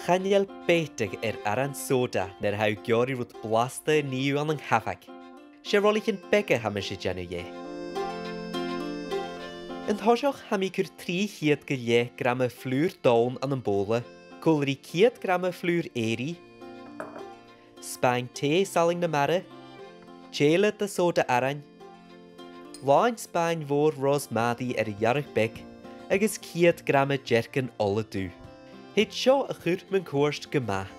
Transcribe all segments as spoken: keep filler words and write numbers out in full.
Chan eil beatadh air aran soda nuair a tha thu ag iarraidh rud blasta a nighe ann an cabhaig. 'S e roilichean beaga a tha mise a' dèanamh dheth. An toiseach, tha mi a' cur trì cheud gu leth grama flùr donn ann am bobhla, còmhla ri ceud grama flùr èirigh, spàin tì salainn na mara, tèile de soda arain, làn spàin mhòr rosmàdaidh air a dhearg beag, agus ceud grama dearcan ola dubh. Thèid seo a chur mun cuairt gu math.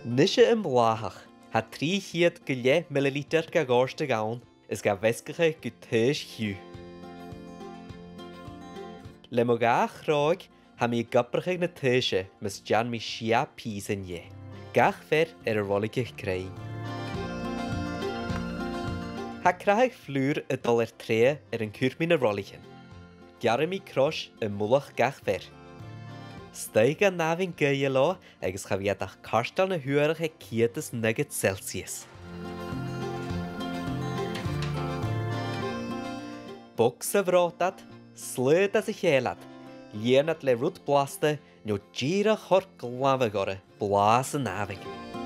Nise am blàthach, tha trì cheud gu leth millilitear ga dhòrtadh ann is ga mheasgachadh gu taois-chiùil. Le mo dhà chrodh, tha mi ag obrachadh na taoise mus dèan mi sia pìosan dheth, gach fear air a roiligeadh cruinn. Tha crathadh flùir a' dol air treidhe air an cuir mi na roilichean. Gearraidh mi crois am mullach gach fear. Stuth dhan àmhainn gaoithe leotha agus cha bhi iad ach cairteal na h-uarach aig ceud is naochad Celsius. Bog sa bhrot iad, slaod às a chèile iad, lìon iad le rud blasta, no dìreach thoir glamhadh orra, blàth san àmhainn.